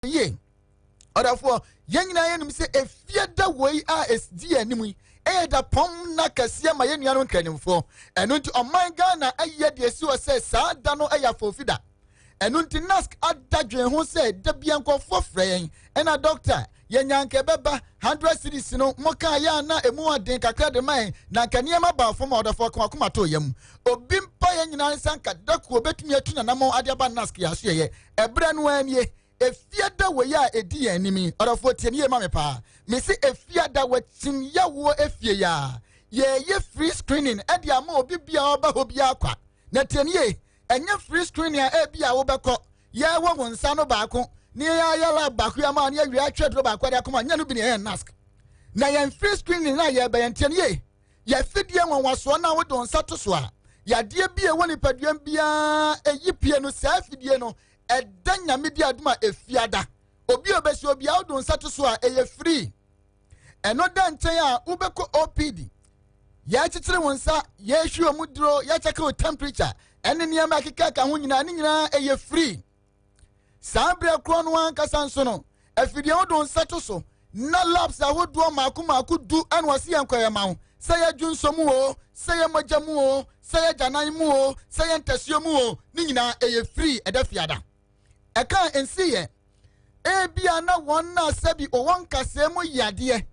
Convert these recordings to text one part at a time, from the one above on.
Yie, ɔdɔfoɔ, yɛn nyinaa yɛnim sɛ efie da wei a ɛdi yɛn anim yi ɛyɛ da pɔm na kɛseɛ ma yɛn nuanom nkraninfoɔ. Ɛno nti ɔman Ghana ayɛ deɛ esi hɔ sɛ saa da no ɛyɛ afoofi da. Ɛno nti NASC ada dwen ho sɛ da bia nkurɔfoɔ frɛ yɛn, ɛna dɔkta, yɛnya nka ɛbɛba 100 cedis no mo kaa yɛ a na emu ɔden kakra de ma yɛn, na nka nneɛma baa fam a ɔdɔfoɔ ka wakoma too yam. Obi mpa yɛn nyinaa nsa nka da kuo obetumi atu nanamɔn ade aba NASC yɛ aso yɛyɛ ɛberɛ no ara nie. Efie da wei a ɛdi yɛn anim yi, ɔdɔfoɔ tie ne yie ma me paa. Mese efie da wakyim yawoɔ efie yi a yɛyɛ free screening ɛde ama obi bia ɔba hɔ biara kwa. Na tie ne yie, ɛnyɛ free screening a ebi a wobɛkɔ yɛwɔ wo nsa no baako ne yɛayɛ lab baako ama ne yɛwie atwerɛ duro baako de akɔma, nyɛ no bi ne ɛyɛ NASC. Na yɛn free screening na yɛbɛyɛ, ntie ne yie, yɛfidie nwanwasoɔ no a wode wo nsa to so a yadeɛ bi a ɛwɔ nipadua biara ɛyi pie no, saa fidie no ɛda Nyame di adom a efiada obi a obesi obi a wode wo nsa to so a ɛyɛ free. Ɛno da nkyɛn a wobɛkɔ OPD, yɛkyekyere wo nsa, yɛhwi wɔn duro, yɛkyɛke wo temperature ɛne nneɛma ɛkeka ka ho nyinaa, ne nyinaa ɛyɛ free. Saa berɛ korɔ no ankasa nso no, afidie wode wo nsa to so na labs ahodoɔ mmaako mmaako 10 ɛna wɔsi yɛn nkɔyɛ ma wo, sɛ yɛ dwonso mu o, sɛ yɛ mogya mu o, sɛ yɛ gyanan mu o, sɛ yɛ ntasuo mu o, ne nyinaa ɛyɛ free ɛda fiada. Ɛka nsi yɛ ebia na wɔn na sɛbi wɔwɔ nkasɛɛ mu yadeɛ,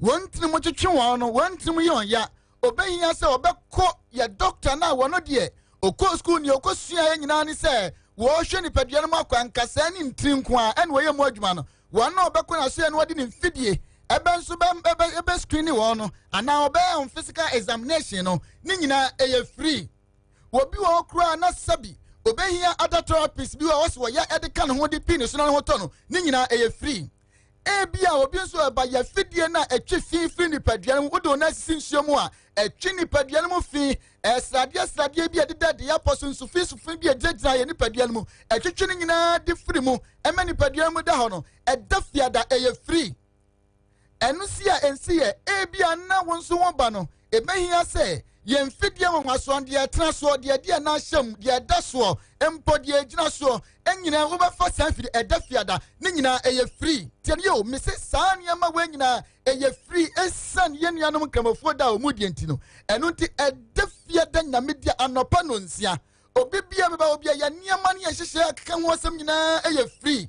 wɔn tirim twetwe wɔn no, wɔn tirim yɛ wɔn ya, obɛhia sɛ ɔbɛkɔ yɛ dɔkta no a wɔn deɛ ɔkɔ sukuu nea ɔkɔ sua yɛ nyinaa ne sɛ wɔrehwɛ nipadua no mu akɔ nkasɛɛ ne ntiri nko a ɛna wɔyɛ mu adwuma no, wɔn a ɔbɛkɔ n'aso yɛ no wɔde ne mfidie ɛbɛ nso bɛ ɛbɛ ɛbɛ screen wɔn no anaa ɔbɛyɛ wɔn physical examination no, ne nyinaa ɛyɛ free. Obi wɔ hɔ koraa na sɛbi obɛhia other therapist bi wɔ hɔ sɛ wɔyɛ ɛde ka ne ho de pii ne so na ne ho tɔ no, ne nyinaa ɛyɛ free. Ebi a obi nso ɛba yɛ fidie no a ɛtwe fi firi nipadua no mu, wode wɔn asisi nsuo mu a ɛtwe nipadua no mu fi, ɛsradeɛ sradeɛ bi a ɛdeda de apɔ so, nsufi sufi bi a ɛgyinagyina yɛ nipadua no mu, ɛtwitwi no nyinaa de firi mu ɛma nipadua no mu da hɔ no, ɛda fiada ɛyɛ free. Ɛno si a ɛnsi yɛ ebi a na wo nso ho ba no, ɛbɛhia sɛ yɛn mfidie nwanwasoɔ, deɛ ɛtena soɔ, deɛ ɛde ɛna ahyɛ mu, deɛ ɛda soɔ mpo, deɛ ɛgyina soɔ nyinaa wobɛfa saa mfidie ɛda fiada, ne nyinaa ɛyɛ free. Tiɛ no yɛ o, mese saa nneɛma wei nyinaa ɛyɛ free ɛsiane yɛn nuanom nkramofoɔ da a wɔn die nti no. Ɛno nti ɛda fiada Nyame di anɔpa 9:00, obi bia bɛba obi a yɛn nneɛma ne yɛn hyehyɛ akeka ho asɛm nyinaa ɛyɛ free.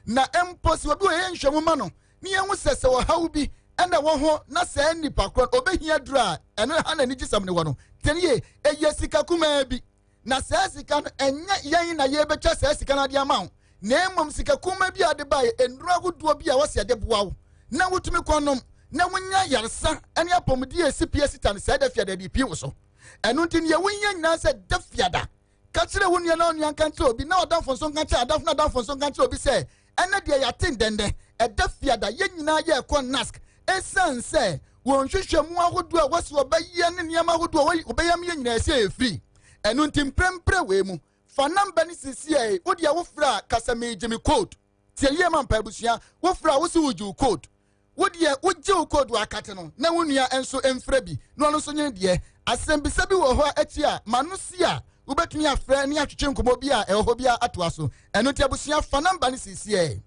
Na mpo sɛ obi wɔ yɛn nhwɛmu ma no ne yɛn ho sɛ sɛ ɔhaw bi ɛna wɔ ho na saa nipa korɔ no ɔbɛhia duro a ɛno ha na anigye sɛm ne wɔ no, tiɛ yie, ɛyɛ sika kumaa bi, na saa sika no ɛnyɛ yɛn na yɛbɛtwa saa sika no ade ama wo, na mmom sika kumaa bi a de ba yɛ nnuro ahodoɔ bi a wɔsi ɛde boa wo na wotumi kɔnom na wonya yaresa ne apɔmuden a esi pie sita no, saa da fiada de pie wo so. Ɛno nti nea wohia nyinaa sɛ da fiada ka kyerɛ wo nua na onua nka nkyerɛ obi na ɔdamfo nso nka nkyerɛ adamfo na adamfo nso nka nkyerɛ obi sɛ ɛnɛ deɛ yɛate ndɛndɛ ɛda fiada yɛn nyinaa yɛ ɛkɔ NASC, ɛsiane sɛ wɔn nhwehwɛmu ahodoɔ a wɔsi wɔbɛyɛ ne nneɛma ahodoɔ a wɔbɛyɛ yɛn nyinaa ɛsɛ yɛ firi. Ɛno nti mprempren wei mu fa namba ne sisi ɛ, wo deɛ wofrɛ a kasa meegye me code. Tie yie ma mpa abusua, wofrɛ a wosi wogye wo code, wo deɛ wogye wo code wɔ akate no na wo nua nso mfrɛ bi na ɔno nso nye deɛ asɛmbisa bi wɔ hɔ akyi a ma no si a wobɛtumi afrɛ ne atwetwe nkɔmmɔ bi a ɛwɔ hɔ bi a atoa so. Ɛno nti abusua, fa namba no sisi ɛ,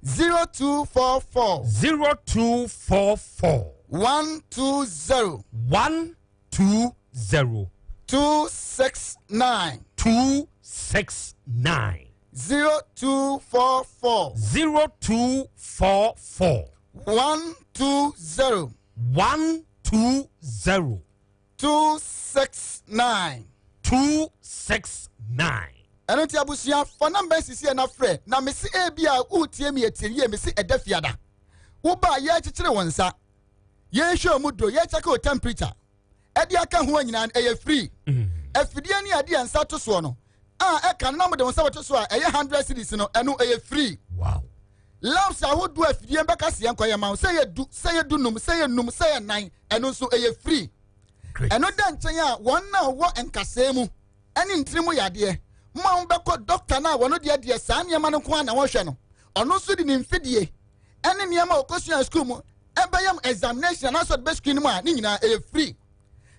0244 0244 120 120 269 269 0244 0244 120 120 269 269. Ɛno nti abusua, fa namba sisi ɛ na frɛ na mesi ebi a wotie mi etie yie, mesi ɛda fiada woba a yɛkyekyere wɔn nsa, yɛhwɛ wɔn do, yɛkyɛke wo temperature ɛde aka ho nyinaa ɛyɛ free. Afidie ne adeɛ nsa to soɔ no a ɛka no na mo de wɔn nsa bɛto so a ɛyɛ 100 cedis no, ɛno ɛyɛ free. Labs ahodoɔ afidie bɛka seɛ nkɔyɛ ma wo, sɛ yɛ 10, sɛ yɛ 15, sɛ yɛ 5, sɛ yɛ 4, ɛno nso ɛyɛ free. Ɛno da nkyɛn a wɔn a wɔwɔ nkasɛɛ mu ɛne ntiri mu yadeɛ mo a wɔbɛkɔ dɔkta no a wɔn deɛ saa nneɛma no nko ara na wɔhwɛ no, ɔno nso de ne mfidie ɛne nneɛma a ɔkɔsua sukuu mu ɛbɛyɛ mu examination anaasɛ ɔde bɛ screen mu a ne nyinaa ɛyɛ free.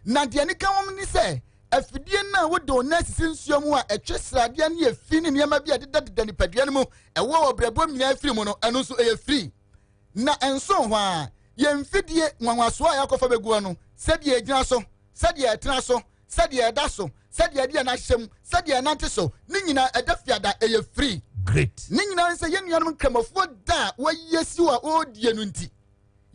Na deɛ ne ka wɔn ni sɛ Afidie no a wode wo nan sisi nsuo mu a ɛtwe sradeɛ ne efi ne nneɛma bi a ɛdedadeda nipadua no mu ɛwɔ wɔ brɛboɔ mu nyinaa firi mu no, ɛno nso ɛyɛ free. Na ɛnso hɔ a, yɛn mfidie nwanwasoɔ a yɛakɔfa bɛguo no, sɛdeɛ ɛgyina so, sɛdeɛ ɛtena so, sɛdeɛ ɛda so, sɛdeɛ ɛde yɛn ahyɛ mu, sɛdeɛ ɛnante so, ne nyinaa ɛda fiada ɛyɛ free. Great. Ne nyinaa ne sɛ yɛn nuanom Nkramofoɔ da a wɔayi asi hɔ a wɔredie no nti,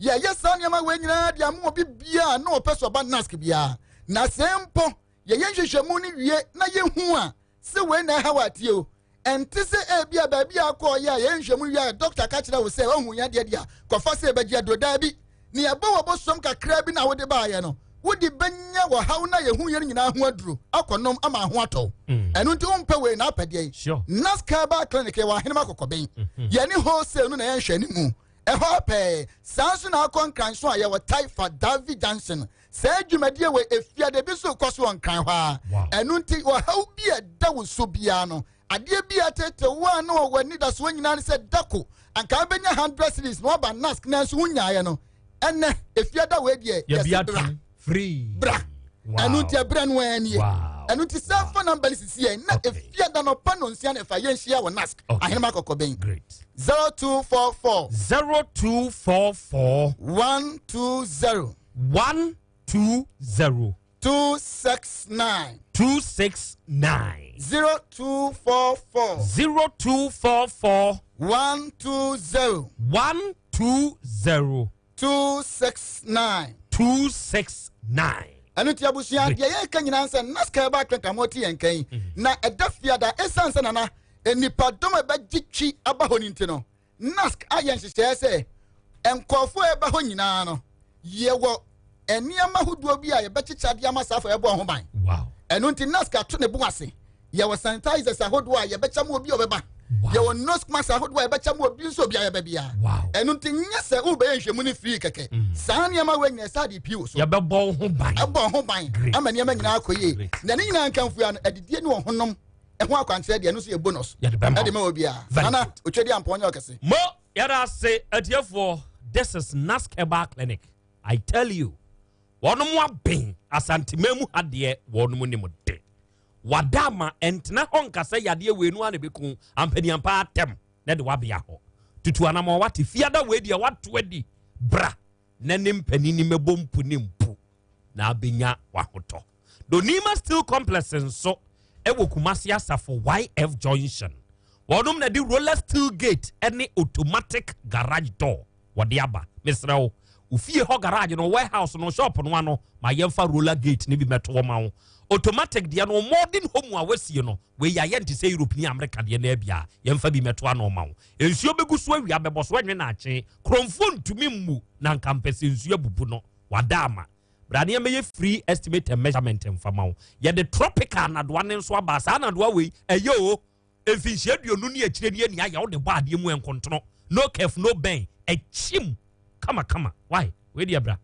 Yɛyɛ saa nneɛma wei nyinaa de ama obi biara na ɔpɛ sɛ ɔba NASC biara. Na sɛ mpo yɛyɛ nhwehwɛmu no wie na yɛhu a sɛ wei na ɛhaw atie o, ɛnte sɛ ebi a baabi a akɔɔyɛ a yɛyɛ nhwehwɛmu wie a dɔkta ka kyerɛ wo sɛ wahu yadeɛ deɛ a kɔfa sɛ ɛbɛgye aduro. Daabi, nea ɛbɔ wɔ bosom kakraa bi na wode baayɛ no, wode bɛnya ɔhaw no a yɛhu yɛ no nyinaa ho aduro akɔnom ama ho atɔ wo. Ɛno nti wompɛ wei na apɛ deɛ yi. NASC Herbal Clinic yɛwɔ Ahenem Akɔkɔben. Yɛne wholesale no na yɛnhwɛ ne mu. Ɛhɔ pɛɛ. Saa nso na akɔ Nkran so a yɛwɔ Taifa, Davi Junction. Saa dwumadie wɔ Efiada bi nso rekɔ so wɔ Nkran hɔ ara. Ɛno nti ɔhaw bi a ɛda wo so biara no, adeɛ bi a ɛtete wo a na wɔ anidasoɔ nyinaa ne sɛ dako anka wobɛnya 100 cedis na waba NASC nanso wonyaeɛ no, ɛnɛ Efiada wei deɛ yɛse bra. Bra. Ɛno nti ɛberɛ no ara nie. Ɛno nti sɛ fa namba no sisi yɛn na Efiada no pa no nsia na ɛfa yɛn hyia wɔ NASC Ahenema Kɔkɔbɛn. 0244. 0244. 120. 120. 269. 269. 0244. 0244. 120. 120. 269. 269. Ɛno nti abusua deɛ yɛreka nyinaa sɛ NASCA ɛba Atlanta mo te yɛn kan mhm. Na ɛda fiada ɛsiane sɛ nana nnipadɔm a ɛbɛgye twi aba hɔ no nti no NASC ayɛ nhyehyɛeɛ sɛ nkurɔfoɔ a ɛba hɔ nyinaa no yɛwɔ nneɛma ahodoɔ bi a yɛbɛkyekyɛ de ama saa afɔ ɛbɔ ho ban. Ɛno nti NASC ato ne bo ase. Yɛwɔ sanitizers ahodoɔ a yɛbɛkyɛ mu obi a ɔbɛba. Yɛwɔ nose mask ahodoɔ a yɛbɛkyɛ mu obi nso obi a yɛbɛ biara. Ɛno nti nyɛ sɛ wobɛyɛ nhwɛmu no free kɛkɛ. Saa nneɛma wei nyinaa ɛsɛ ade pii wɔ so. Yɛbɛbɔ ho ban. Ɛbɔ ho ban ama nneɛma nyinaa akɔ yie. Na ne nyinaa nkamfua no adidie ne ɔhonom ɛho akwankyerɛ deɛ ɛno nso yɛ bonus. Ɛde ma obiara. Nana otwa di ampɔn nyɛ ɔkɛse. Mo yɛda ase atiefoɔ, this is Nask Herbal Clinic. I tell you, wɔnom aben Asanteman mu ha deɛ wɔnom nim de. Wada ama ɛntena hɔ nka sɛ yadeɛ wei no ara na ɛbɛku ampaniampa atɛm na de wabea hɔ. Tutu anamɔ wate fiada wei deɛ wato adi bra na ne mpanin ni mɛbɔ mpu ne mpu na abɛnya wahotɔ. Donima Steel Complex nso ɛwɔ Kumasi Asafo YF Junction. Wɔnom na de roller steel gate ne automatic garage door wɔde aba. Mesrɛ wo, wo fie hɔ garage no, warehouse no, shop no ano, ma yɛmfa roller gate no bi mɛto hɔ ma wo. Automatic deɛ no, modern home a wasie no, wei yɛayɛ nte sɛ Europe ne America deɛ no abia, yɛmfa bi mɛto ano ma wo. Nsuo bɛgu so awia bɛbɔ so ɛnwe naakye, kuromfoɔ ntumi mmu na nka mpɛ sɛ nsuo abubu no, wada ama. Bra ne yɛmmɛyɛ free estimate and measurement mfa ma wo. Yɛde tropical anadoa no nso aba. Saa anadoa wei, ɛyɛ o. Mfinhyia 20 ne akyire ne ani ayɛ wode bɔ adeɛ mu ɛnkontono. No curve, no bend. Ɛkyim kama kama. Why? Wei deɛ bra.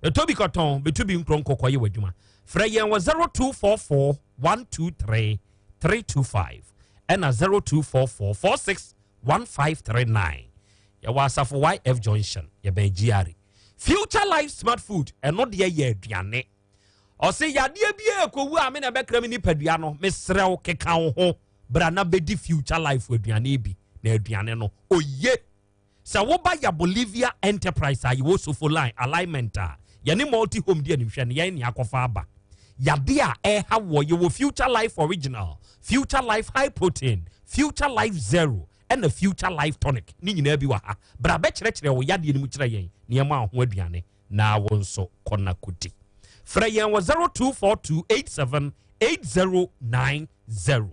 Bɛtɔ bi kɔtɔn, bɛtu bi nkorɔ nkɔ kɔyɛ w'adwuma. Frɛ yɛn wɔ 0244 123 325 ɛna 0244 46 1539. Yɛwɔ Asafo YF Junction, yɛbɛn GRA. Future Life Smart Food, ɛno deɛ yɛ aduane. Ɔse yadeɛ bi a ɛkɔwu a me na ɛbɛkra me nipadua no, mesrɛ wo keka wo ho bra na bɛdi Future Life aduane bi, na aduane no oye. Sɛ woba ya Bolivia Enterprise a yɛwɔ Sofo Line alignment a yɛne Multi Home di animhwɛ no, yɛn ne akɔfa aba. Yadeɛ a ɛha wɔ yɛwɔ Future Life Original, Future Life High Protein, Future Life Zero, ɛna Future Life Tonic ne nyinaa bi wɔ ha. Bra bɛkyerɛkyerɛ wo yadeɛ no mu kyerɛ yɛn na yɛma wo ho aduane na wo nso kɔ na kɔdi. Frɛ yɛn wɔ 0242878090.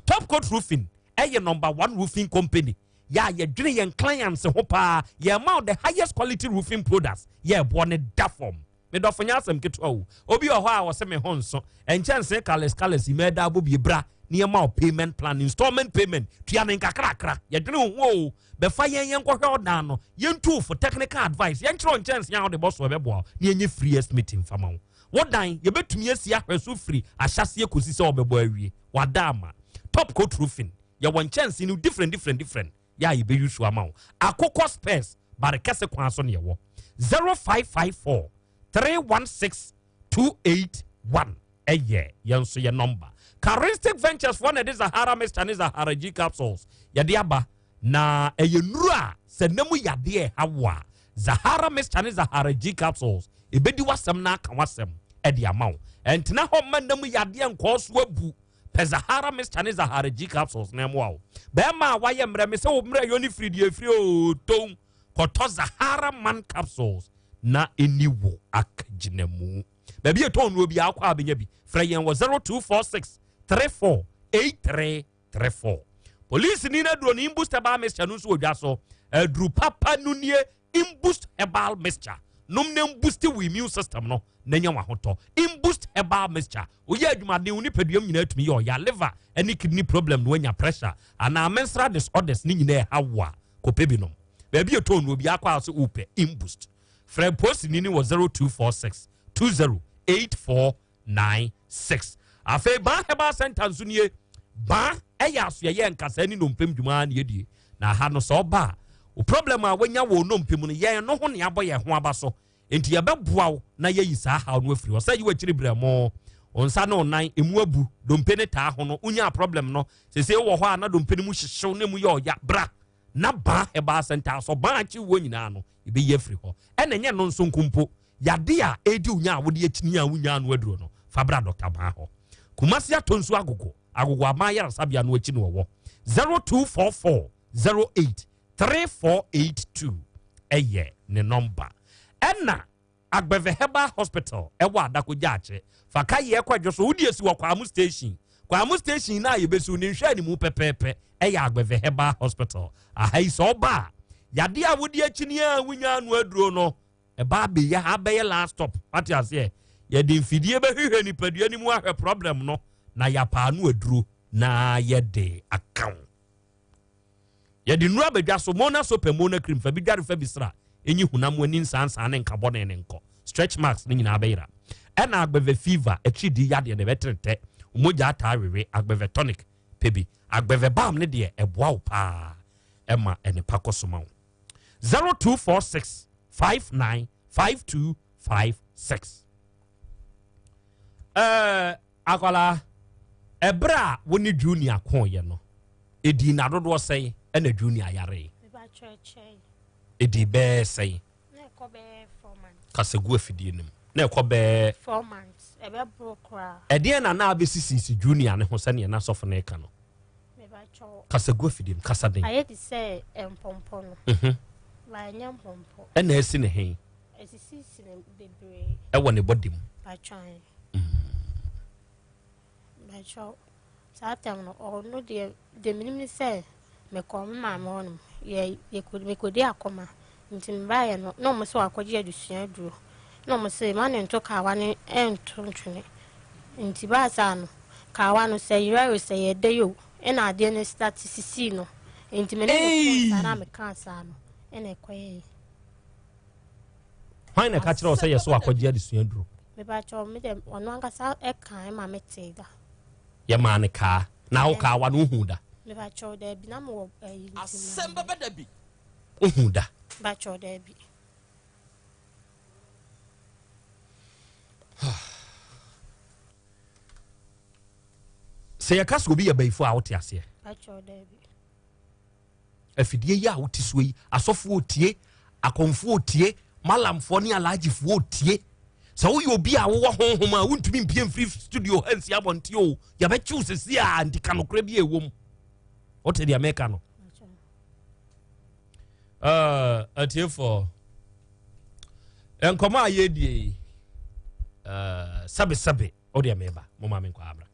Top Coat Roofing ɛyɛ number one roofing company yɛ a yɛdwene yɛn clients ho paa. Yɛma wo the highest quality roofing products yɛ ɛboɔ ne da fam. Me dɔfo nyɛ asɛm ketewa o. Obi wɔ hɔ a ɔse me ho nso. Nkyɛnsee colours colours yi mɛda abɔ bie bra na yɛma wo payment plan, installment payment, tua ne nkakrakra. Yɛdwene wo ho o. Bɛfa yɛn yɛnkɔhwɛ ɔdan no, yɛntu wo fo, technical advice, yɛnkyerɛ wo nkyɛnsee a wode bɔ so ɛbɛboa wo na yɛnyɛ free estimate mfa ma wo. Wo dan, yɛbɛtumi asi ahwɛ so firi ahyɛaseɛ kɔsi sɛ wɔbɛbɔ awie. Wada ama. Top Coat Roofing, yɛwɔ nkyɛnsee no different different different. Yɛ a yɛbɛyi so ama wo. Akokɔ Spurs, bare kɛse kwan so ne ɛwɔ. 0554 316 281. ɛyɛ yɛn nso yɛ nɔmba. Charistic Ventures foɔ na ɛde Zahara Mixture ne Zahara G Capsules yɛde aba na ɛyɛ nnuro a sɛ nna mu yadeɛ ɛha wo a Zahara Mixture ne Zahara G Capsules ɛbɛdi w'asɛm na aka w'asɛm ɛde ama wo. Ɛntena hɔ mma nna mu yadeɛ nkɔɔ so abu. Pɛ Zahara Mixture ne Zahara G Capsules na ɛmoa wo. Bɛrima a wayɛ mmerɛ me sɛ wo mmerɛ yɔ ne firi deɛ ɛfiri oo tom kɔtɔ Zahara Man Capsules na ɛni wo akagyinamu. Baabi ɛtɔn nnuro biara kɔ a bɛnya bi. Frɛ yɛn wɔ 0246 34 8334. Polisi ni no aduro no Imboost Herbal Mixture no nso wɔ dwa so. Aduru papa no nie Imboost Herbal Mixture. Nom na mboost wo immune system no na nya w'ahotɔ. Imboost Herbal Mixture. Woyɛ adwumaden, wo nipaduam nyinaa tumi yɛ ɔya, liver ne kidney problem na woanya pressure anaa menstrual disorders ne nyinaa ɛha wo a, kɔpɛ bi nom. Baabi ɛtɔn no obiara kɔ a sɛ wopɛ Imboost. Frɛ posini no wɔ 0246 20 8496. Afei Baa Herbal Center nso nie. Baa ɛyɛ asoɛyɛ nkasɛɛ ne nnompem dwuma na yɛdie. Na ha no sɛ ɔba a, wo problem a wanya wɔ nnompe mu no, yɛn no ho ne abɔ yɛn ho aba so. Enti yɛbɛboa wo na yɛayi saa haw no afiri hɔ. Sɛ yi w'akyiri brɛmo, wo nsa ne wo nan emu abu, dompe ne taa ho no, wonyaa problem no, seesei wowɔ hɔ a na dompe no mu hyehyew na emu yɛ ɔya, bra na Baa Herbal Center asɔ baa akyi wɔ nyinaa no, yɛbɛyi afiri hɔ. Ɛna ɛnyɛ no nso nko mpo, yade a ɛredi wo nya a wode akyini a wonyaa ano aduro no, fa bra Dr. Baa hɔ. Kumasi atɔ nsuo agogo, agogo aban ayaresabea no akyi na ɔwɔ. 0244 08 3482 ɛyɛ ne nɔmba. Ɛna Agbeve Herbal Hospital ɛwɔ Adako Gyaakye. Fa ka yɛ kɔ adwo so, wode asi wɔ Kwamu Station. Kwamu Station no a yɛbɛsiw ne nhwɛ animu pɛpɛɛpɛ ɛyɛ Agbeve Herbal Hospital. Aha yi sɛ ɔba a, yadeɛ a wode akyini a wonya ano aduro no, ɛba abɛyɛ ha bɛyɛ last stop. Wate aseɛ? Yɛde mfidie bɛhwehwɛ nipadua no mu ahwɛ problem no na yɛapaa ano aduro na yɛde aka wo. Yɛde nnuru abadwa so, Mona soap and Mona cream, fa bi dware fa bi sra, enyi honam ani nsaansaa ne nka bɔne ne nkɔ. Stretch marks ne nyinaa bɛyera. Ɛna agbɛvɛ fever, akyiridii yadeɛ na ɛbɛtere tɛ, mogya ataa wewe, agbɛvɛ tonic pɛ bi. Agbɛvɛ balm ne deɛ ɛboa wo paa ɛma ɛnepa kɔ so ma wo. 0246 59 5256. Ɛɛ akwadaa, ɛberɛ a wo ne Junior kooyɛ no, ɛdii nna dodoɔ sɛn ɛna Junior yaree? Ɛdii bɛɛ sɛn? Kasa gu afidie no mu. Na ɛkɔ bɛɛ. Ɛdeɛn na na abɛsisisi Junior ne ho sɛdeɛ na sɔfo no reka no? Kasa gu afidie mu, kasa den. Ayɛ te sɛ mpɔmpɔ no. Mhm. Ba ɛnyɛ mpɔmpɔ. Ɛna asi ne he? Ɛsisisi ne bebree. Ɛwɔ ne bɔde mu. Batwan. Batwa saa tam no ɔno deɛ deɛ menim ne sɛ mekɔɔ me maame hɔ nom yɛ yɛkɔ mekɔdi akɔma nti mebaeɛ no na ɔmo sɛ wakɔgye adesua aduro na ɔmo sɛ ma ne nto kawa ne ɛnto ntwene nti baa saa no kawa no sɛ yera o sɛ yɛda yi o ɛna adeɛ no start sisii no nti me ne no kɔɔ saa na mekaa saa no ɛna ɛkɔyɛɛ. Hwan na ɛka kyerɛ wo sɛ yɛ so akɔgye adesua duro? Mepakyɛw, me deɛ ɔno ankasa ɛkae ma me tee da. Yɛ maa no kaa. Na wo kaa wa no wohuu da? Mepakyɛw daabi, na mewɔ ayi nti. Asɛm bɛba da bi. Wohuu da? Mepakyɛw daabi. Sɛ yɛka sɛ obi yɛ bayifo a wote aseɛ? Mepakyɛw daabi. Afidie yi a wote soɔ yi, asɔfoɔ tie, akɔmfoɔ tie, malamfoɔ ne alagyefoɔ tie. Sɛ woyɛ obi a wowɔ honhom a wontumi mpie mfiri studio ha nsi abɔnten o, yɛbɛkye wo sɛsi a nti ka nokorɛ bi a ɛwɔ mu. Wote deɛ meka no? Uh, atiefoɔ, nkɔmmɔ a yɛdie yi, uh, sɛbesɛbe, wodeɛ meba, moma me nkɔ abra.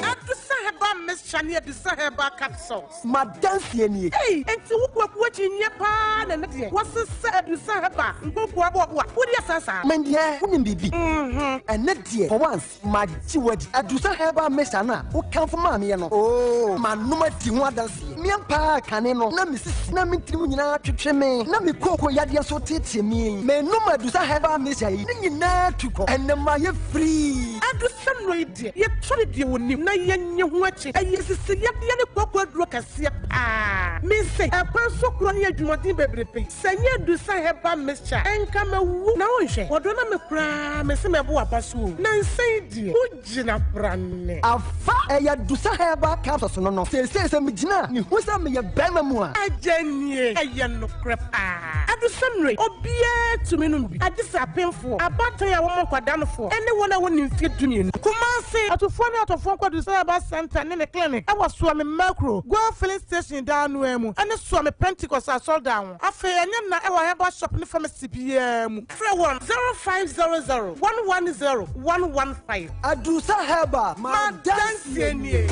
Adusa herbal mixture ne Adusa herbal capsules. M'adanseɛ nie. Ei, enti wo kwaku akyinnyeɛ paa na ɛnɛ deɛ wɔsesa Adusa herbal nkokoɔ aboaboa wodi asa saa? Mendeɛ wonim biribi? Ɛnɛ deɛ for once magye wo adi. Adusa herbal mixture no a wokamfo maa meɛ no, oo manom adi ho adanseɛ. Me ampa ara kane no na me sisi na me tirim nyinaa twetwe me, na me kooko yadeɛ nso teetee me. Menom Adusa herbal mixture yi, ne nyinaa tu kɔ. Ɛnnɛ mayɛ free. Adusa nnuro yi deɛ, yɛtɔ no deɛ wɔnim na yɛnnye ho akyi. Ɛyɛ sisi yadeɛ ne kooko aduro kɛseɛ paa. Me. sɛ ɛkwan so korɔ ne adwumaden bebrebe. Sɛ nyɛ Adusa Herbal Mixture a, nka mawu. Na wonhwɛ, wɔdɔ na me koraa mese mɛbo w'aba so o. Nansa yi deɛ, wogyina brane. Afa! Ɛyɛ Adusa Herbal Capsules no no. Seesei sɛ megyina a, mehu sɛ meyɛ barima mu a. Agya nie, ɛyɛ nokorɛ paa. Adusa nnuro yi, obiara tumi nom bi, agye sɛ apemfoɔ, abaatan a wɔmmɔ nkwadaa nofoɔ, ne wɔn a wɔnni mfeɛ dumienu. Kumasi, Atufoɔ ne atɔfoɔ nkɔ Adusa Herbal Centre ne ne clinic wɔ Suame Merkro, Goil Filling Station dan no ara mu, ne Suame Pentecost Asɔredan ho. Afei ɛnyɛ na ɛwɔ herbal shop ne pharmacy biara mu. Frɛ wɔn 0500 110 115. Adusa Herbal, m'adanseɛ nie.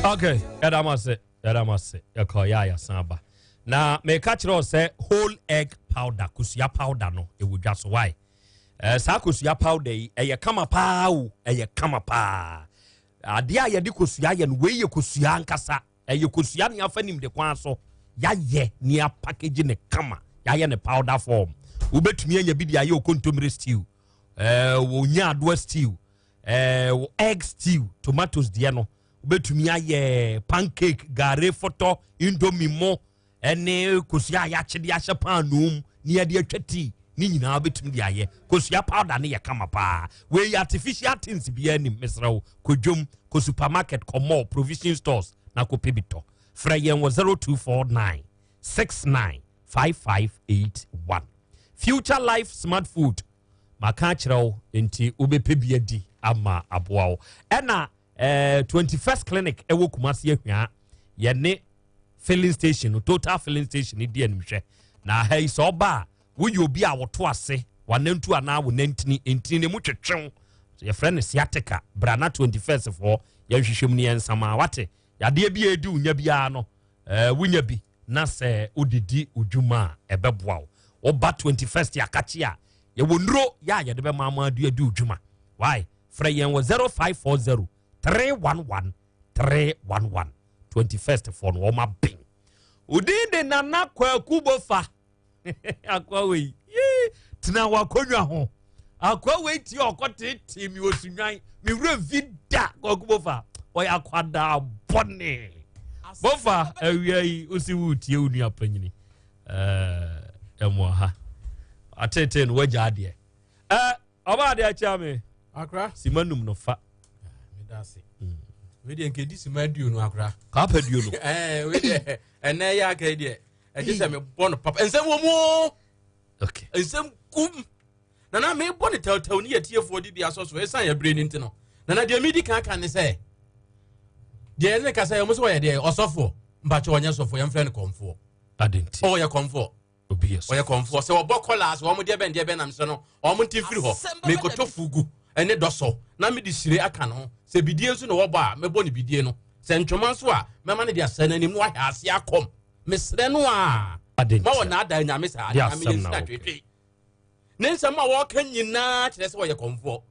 Okay, yɛda mo ase, yɛda mo ase. Yɛkɔ yɛ a yɛasan aba. Na meka kyerɛ wo sɛ whole egg powder, kosua powder no, ɛwɔ dwa so. Why? Eh, saa kosua powder yi, ɛyɛ kama paa o, ɛyɛ kama paa. Adeɛ a yɛde kosua yɛ no, wei yɛ kosua ankasa. Ɛyɛ kosua ne afa nimde kwan so yɛayɛ ne apakegye ne kama, yɛayɛ ne powder form. Wobɛtumi anya bi de ayɛ okontommire stew, eh, wo nyaadoa stew, eh, wo egg stew, tomatoes deɛ no. Wobɛtumi ayɛ pancake, gare fɔtɔ, indomie mo, ɛne kosua a yɛakye de ahyɛ paanoo mu ne yɛde atwa tii ne nyinaa wobɛtumi de ayɛ kosua powder no yɛ kama paa. Wei yɛ artificial things biara nim. Mesrɛ wo, kɔ dwom, kɔ supermarket, kɔ mall, provision stores na kɔpɛ bi tɔ. Frɛ yɛn wɔ 0249 69 5581. Future Life Smart Food, maka akyerɛ wo nti wobɛpɛ bi adi ama aboa wo. Ɛna eh, 21st Clinic ɛwɔ Kumasi Ahwia, yɛne filling station no, total filling station no di animhwɛ. Na ha yi sɛ ɔba a, woyɛ obi a wɔto ase wanantu anaa wo nantini ntini ne mu twetwew, yɛfrɛ no sciatica, bra na 21st foɔ yɛnhwehwɛ mu ne yɛnsama wate. Yadeɛ bi a ɛdi wo nya biara no, eh, wonya bi na sɛ wodidi wo dwuma a ɛbɛboa wo. Woba 21st akakye a, yɛwɔ nnuro yɛ a yɛde bɛma ama adi adi wo dwuma. Why? Frɛ yɛn wɔ 0540 311 311. 21st foɔ no wɔn aben. Odin de Nana Kwaku Bofa. Akoa wei yee tena w'akonnwa ho. Akoa wei tie ɔkɔ tete mi osunwan mi wura vi da. Kwaku Bofa ɔyɛ akwadaa bɔne. Bofa awia yi osi wo tie wo nua panyini. Ɛɛ ɛmo ha. Atete no wagya adeɛ. Ɛɛ Ɔba adeɛ akyia me. Akra. Sima num no fa. Meda ase. Wei deɛ nkɛdi sima aduonu akora. Kaapa aduonu. Ɛɛ wei deɛ ɛnɛ yɛ aka yi deɛ ɛgye sɛ mebɔ no papa. Nsɛm wɔ mu o. Okay. Nsɛm kum. Nana mebɔ no tɛwtɛw ne yɛtiefoɔ de bi asɔ so ɛsan yɛ bere no nti no. Nana deɛ medi kan ka ne sɛ deɛ ɛne kasa yɛ mo sɛ wɔyɛ deɛ ɔsɔfoɔ mpakyɛ ɔnyɛ sɔfoɔ yɛmfrɛ no kɔmfoɔ. Adenti. Ɔyɛ kɔmfoɔ. Obi yɛ ɔyɛ kɔnfoɔ sɛ wɔbɔ kɔla sɛ wɔn deɛ bɛn deɛ bɛn nam sɛ no wɔn nti mfiri hɔ mekɔtɔ fugu ɛne dɔsɔ na mede hyire aka no ho sɛ bidie nso na wɔbɔ a mɛbɔ ne bidie no sɛ ntwoma nso a mɛma no de asɛ n'anim na wahwɛ ase akɔm mesrɛ no a ma wɔ naadaa nyame saa nyame yɛ nsira twetwe ne nsɛm a wɔka nyinaa kyerɛ sɛ wɔyɛ kɔnfoɔ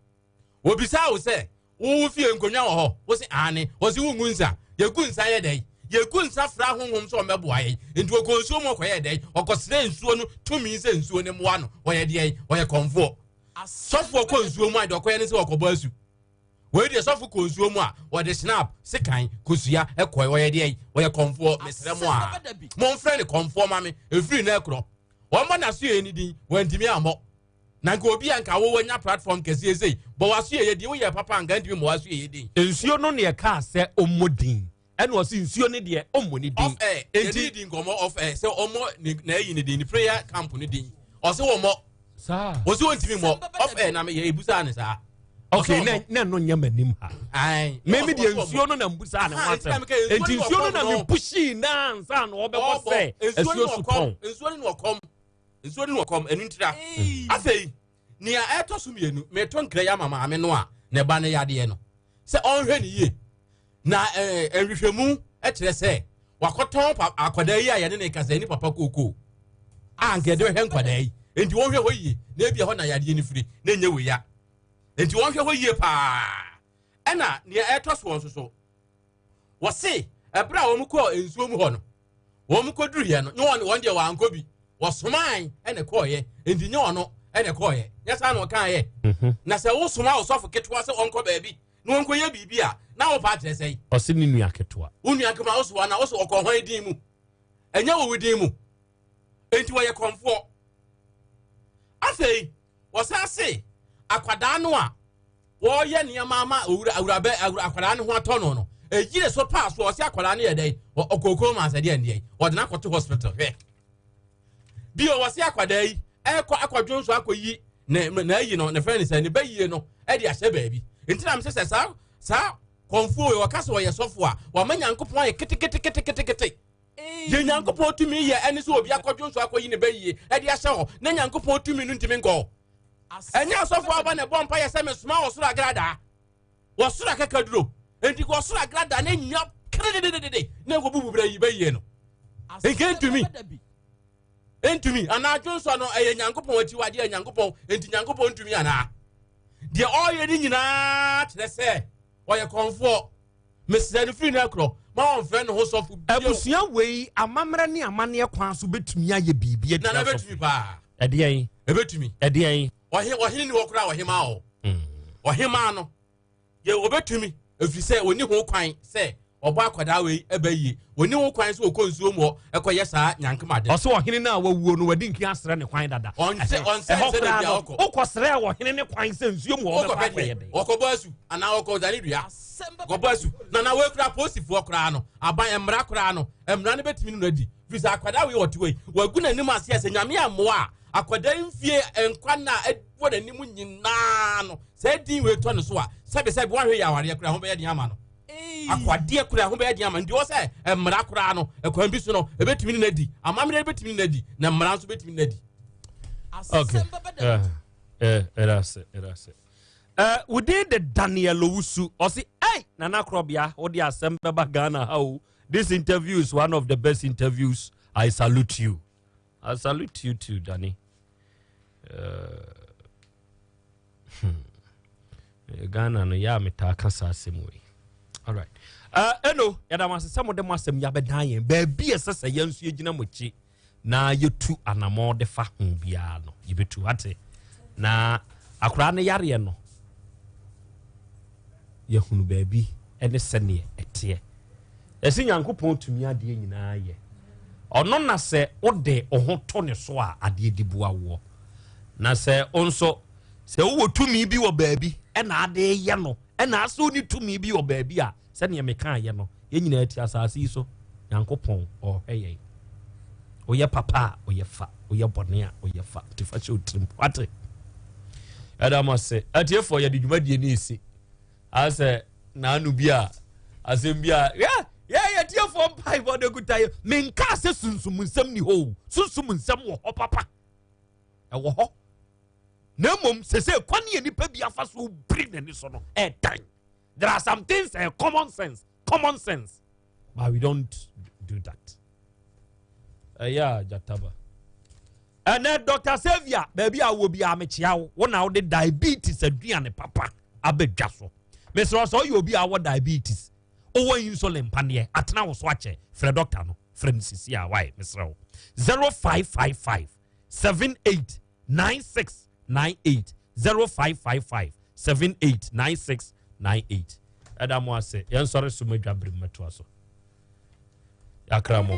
wɔbisaa wo sɛ Wo wo fie nkonnwa wɔ hɔ? Wo se aane. Ɔse wo ngu nsa. Yɛgu nsa yɛ dɛn? Yɛgu nsa fra honhom sɛ ɔmmɛboa yɛn. Nti ɔkɔ nsuo mu ɔkɔyɛɛ dɛn? Ɔkɔsrɛ nsuo no tumi sɛ nsuo no mmoa no. Ɔyɛ deɛn? Ɔyɛ kɔmfoɔ. Sɔfoɔ kɔ nsuo mu a deɛ ɔkɔyɛ ne sɛ ɔkɔbɔ asu. Wei deɛ sɔfo kɔ nsuo mu a ɔde snap, sekan, kosua kɔe. Ɔyɛ deɛn? Ɔyɛ kɔmfoɔ. Mesrɛ mo a momfrɛ no kɔmfoɔ ma me. Ɛfiri nnɛ korɔ wɔmmɔ n'asoɛeɛ no din. Wantumi ammɔ. Na nka obi a nka wo wanya platform kɛseɛ sei bɔ w'aso yɛyɛ din woyɛ papa nka ntumi mmɔ w'aso yɛyɛ din. Nsuo no na ɛkaa sɛ ɔmmɔ din ɛna ɔse nsuo no deɛ ɔmmɔ ne din. Off air yɛne di nkɔmmɔ off air sɛ ɔmmɔ ne n'ayi ne din ne prayer camp no din ɔse wɔmmɔ saa ɔse wɔntumi mmɔ off air na yɛ ebusaa ne saa. Okay na na no nyɛ m'anim ha. Mimi deɛ nsuo no na mbusaa ne ho asɛm nti nsuo no na mepushii na ansa na ɔbɛbɔ sɛ asuo supɔn. Nsuo no na ɔkɔm. Nsuo no ɔkɔm, ɛno ntira. Afei, nea ɛtɔ so mmienu, meto nkra yi ama maame no a ne ba no yadeɛ no sɛ ɔnhwɛ ne yie. Na eh, nhwehwɛmu kyerɛ sɛ wakɔtɔn akwadaa yi a yɛne ne kasa yi ne papa kookoo a nka yɛde bɛhwɛ nkwadaa yi. Enti wɔnhwɛ hɔ yie na ebia hɔ na yadeɛ no firi na ɛnyɛ wei ya. Enti wɔnhwɛ hɔ yie paa. Ɛna nea ɛtɔ soɔ nso so, wɔse ɛberɛ a wɔn kɔɔ nsuo mu hɔ no, wɔn kɔduruiɛ no, nyɛ wɔn wɔn deɛ wɔankɔ bi, wɔsomae ɛna ɛkɔɔyɛ, enti nyɛ ɔno ɛna ɛkɔɔyɛ, nyɛ saa na ɔkaeɛ. Mhm. Na sɛ wosoma ɔsɔfo ketewa sɛ ɔnkɔ baabi na wɔnkɔyɛ biribi a, na wopɛ akyerɛ sɛn? Ɔse ne nua ketewa. Wo nua ketewa wo so ana wo so ɔkɔ hwan din mu? Ɛnyɛ wɔ wo din mu. Enti wɔyɛ kɔmfoɔ. Afei wɔsan se akwadaa no a wɔreyɛ nneɛma ama owura awurabɛ awura akwadaa no ho atɔ no no egyina so paa so ɔse akwadaa no yɛ dɛn ɔkɔkɔɔ mu asɛdeɛ ndeɛ wɔde no akɔto hospital hwɛ. Bio wɔse akwadaa yi ɛkɔ akɔdwo nso akɔyi ne n'ayi no ne fɛn ne sɛ ne bɛyie no ɛde ahyɛ baabi nti na mesɛ sɛ saa saa kɔnfuo yi wɔka sɛ ɔyɛ sɔfo a wama nyankopɔn ayɛ keteketeketekete deɛ nyankopɔn tumi yɛ ɛne sɛ obi akɔdwo nso akɔyi ne bɛyie ɛde ahyɛ hɔ na nyankopɔn tumi no ntumi nkɔ ɛnyɛ asɔfo aba na ɛbɔ mpa yɛ sɛ mesoma wɔ soro agradaa wɔ soro akakaduro nti wɔ soro agradaa na nya kedededede na nkɔbubu berɛ yi bɛyie no nka ntumi ntumi anaa dwonsɔ no ɛyɛ nyankopɔn akyiwadeɛ a nyankopɔn nti nyankopɔn ntumi anaa deɛ ɔyɛ ne nyinaa kyerɛ sɛ ɔyɛ kɔnfoɔ mesrɛ no firi no akorɔ ma wɔmfrɛ ne ho sɔfo bio abusua wei amammerɛ ne amanneɛ kwan so bɛtumi ayɛ biribi atia nana sɔfo bɛtumi paa ɛdeɛn ɛbɛtumi ɛdeɛn ɔhe ɔhene ni hɔ koraa ɔhemaa hɔ ɔhemaa no yɛ ɔbɛtumi ɛfiri sɛ ɔni ho kwan sɛ ɔbɔ akwadaa wei ɛbɛ yie ɔni ho kwan sɛ ɔkɔ nsuo mu hɔ ɛkɔyɛ saa nyankemade ɔsɛ ɔhene no a wawuo no wadi nkin asrɛ ne kwan dada Ɔnsɛ- ɔnsɛ ɛhɔ sɛ koraa baabi a no ɔkɔ. wokɔsrɛ ɔhene ne kwan sɛ nsuo mu hɔ ɔkɔ ɔbɛkɔ pɛ akɔyɛ deɛ dɛn ɔkɔbɔ asu anaa ɔkɔ dane dua ɔkɔbɔ asu na na wɔakura polisifoɔ koraa no aban mmara koraa no mmara no bɛtumi no no adi firi sɛ akwadaa wei ɔte wei wagu n'anim ase sɛ nyame ammoa a akwadaa mfie nkwa no a ɛwɔ n'anim nyinaa no sɛ din wei tɔ ne so a sɛbesɛbe woahwɛ yɛ awareɛ koraa ho bɛyɛ den ama no akwadeɛ koraa ho bɛyɛ den ama no nti wɔ sɛ mmara koraa no ɛkwan bi so no ɛbɛtumi ne no adi amammerɛ no bɛtumi ne no adi na mmara nso bɛtumi ne no adi. Okay. Ɛda ase. Within the Daniel Owusu, ɔsi, hey, Nana Krobia, wode asɛm bɛba Ghana ha o. This interview is one of the best interviews. I salute you. I salute you too, Danny. Ghana no yɛ a metaa ka saa asɛm wei. All right. Ɛno, yɛda mo ase sɛ mode mo asɛm yɛabɛdan yɛn. Baabi a ɛsɛ sɛ yɛn nso yɛgyina mo akyi na yɛtu anammɔn de fa ho biara no, yɛbɛtu ate. Na akoraa no yareɛ no, yɛhunu baabi ne sɛneɛ ɛteɛ. Ɛsɛ Nyankopɔn tumi adeɛ nyinaa yɛ. Ɔno na sɛ wode wo ho to ne so a adeɛ di boa woɔ. Na sɛ wo nso sɛ wowɔ tumi bi wɔ baabi ɛna ade yɛ no ɛna asɛ wonni tumi bi wɔ baabi a sɛneɛ mekaeɛ no yɛn nyinaa ti asase yi so Nyankopɔn ɔhwɛ yɛn. Woyɛ papa a ɔyɛ fa, woyɛ bɔne a ɔyɛ fa. Nti fa hyɛ wo tirim. Wate? Ɛda mo ase. Atiefoɔ yɛde dwumadie no esi. Asɛ naanu bi a asɛm bi a yɛ yɛ yɛtiefoɔ mpaebɔ de kuta yɛ. Menka sɛ sunsum nsɛm ni hɔ o. Sunsum nsɛm wɔ hɔ papa. Ɛwɔ hɔ. Na mmom sese kwan yɛ nipa bi afa so biri n'ani so no ɛdan. There are some things common sense, common sense, but we don't do that. Ɛyɛ a jataba. Ɛnɛ Dr. Xavier baabi a wɔ bi a mekyia wo, wo na wode diabetes aduane papa abɛdwa so. Mesrɛ sɛ ɔyɛ obi a wɔ diabetes, wowɔ insulin paneɛ, atena wo so akyɛ, frɛ doctor no, frɛ no sisi a wae, mesrɛ wo. 0555 78 96 98 0555 78 96 98. Ɛda mo ase, yɛnsɔre so madwa bere mmɛtoa so. Yɛakra mo.